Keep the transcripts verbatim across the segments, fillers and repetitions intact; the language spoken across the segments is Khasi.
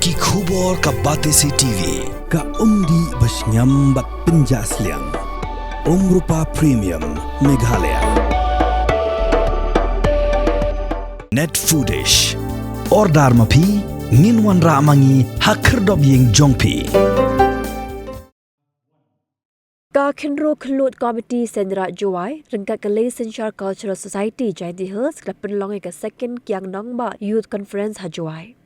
Ki khubor ka Batesi T V. Ka umdih ba shngiam bad pynjah sliang. Umrupa Premium Meghalaya. Net Foodish. Order ma phi, ngin wanrah ma ngi ha khyrdop ïing jong phi. Ka Khynroo Khyllood Committee Seiñraij Jowai ryngkat ka Lei Synshar Cultural Society Jaintia Hills ka la pynlong ïa ka Second Kiang Nangbah Youth Conference ha Jowai.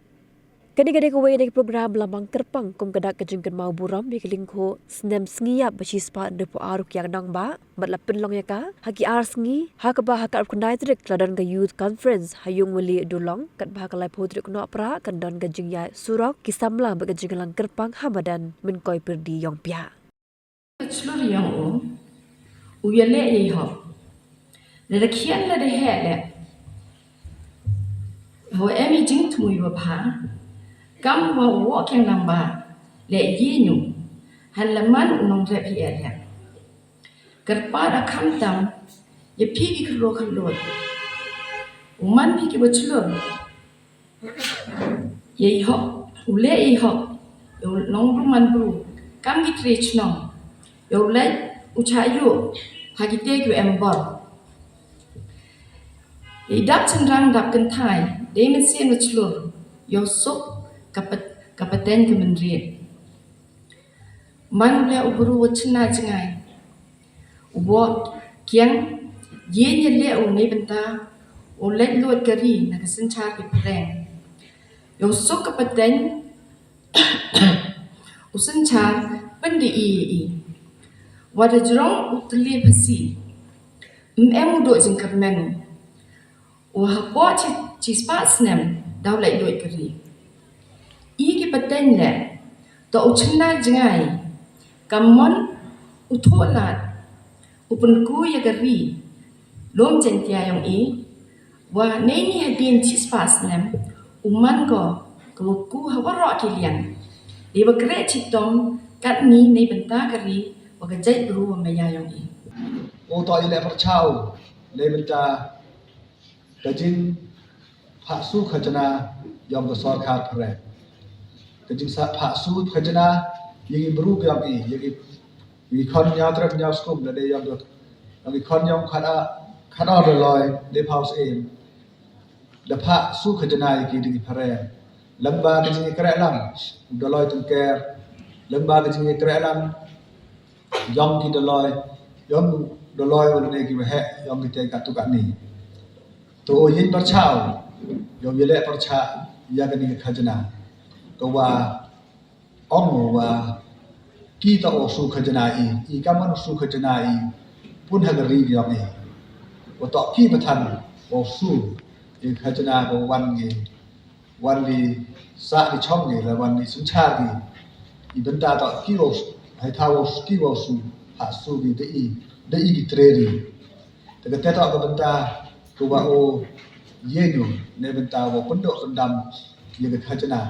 Kane ka dei kawei na ki program ba la mang kyrpang kum ka dak ka jingkynmaw burom ïa ka lyngkhuh snem sngi ïap ba shispah hynriewphew ar u Kiang Nangbah, bad la pynlong ïa ka ha ki ar sngi, ha kaba ha ka arphew khyndai tarik ka la don ka Youth Conference ha Ïungwali Durlong, katba ha ka laiphew tarik u Nohprah kan don ka jingïaid surok ki samla bad ka jingïalang kyrpang ha madan Mynkoi Pyrdi Ïongpiah. Ka chlur ïong u, u ïaleh ïa i hok. Lada khian lada heh leh, hawa em i jingthmu iwa bha, kam wa u woh Kiang Nangbah leh ïing u, hanla man u nongrep hi eh leh. Kyrpad a khamtam ïa phi ki khynroo khyllood. U man phi kiwa chlur. Ïa i hok, u leh ïa i hok ïa u nongbru manbru kam ki tre chnong, ïa u leit u chah ïuh ha kitei kiwa em bor. Ïa i dap chynrang dap kynthai dei mynsiem wa chlur, ïa u suk ka pat-, ka pateng ka mynried. Man u leh u bru wa chynna jngai, u woh Kiang, ïa ïaleh u neibynta u leit luid ka ri na ka synshar ki phareng. Ïa u suk ka pateng u synshar pynda i ïa i. Wa da jrong u tylli phasi, ym em u duh jingkyrmen u. U hapoh chi, chispah snem da u leit luid ka ri. I ki pateng leh, to u chynna jngai, ka mon u thoh lad, u pynku ïa ka ri lum Jaintia yong i, wa neini hadien chispah snem u man ko kawa ku ha waroh ki liang. Dei wa kreh chitom katni neibynta ka ri wa ka jaitbru wa maya yong i. U to i leh pyrchah neibynta ka jingphah su khajna yong ka sorkar phareng. Ka jingphah su khajna ïa ki bru yong i, ïa ki, ïa ki khon ñiaw tret ñiaw skum, lane yong ka, yong ki khon yong khana, khana Doloi, Dewhaus Aim. Da phah su khajna ïa ki da ki phareng. Lyngba ka jingïakhreh lang Doloi Tyngker, lyngba ka jingïakhreh lang yong ki Doloi, yong Doloi wa lane ki waheh yong ki te katu kani. To u ïeng pyrchah, ïa u ïaleh pyrchah ïa kani ka khajna. Kawa ong u wa ki to u su khajna i, i kamon u su khajna i pun ha ka ri yong i. Wa to ki pathan u su i khajna ko wan i wan li sah li chong li, la wan li synshar li. I bynta to ki wa, hai thaw wa ki wa su, ha su li da i, da i ki tre li. Te ka te to ka bynta ko wa u ïeng u, ne bynta wa pynduh pyndam ïa ka khajna.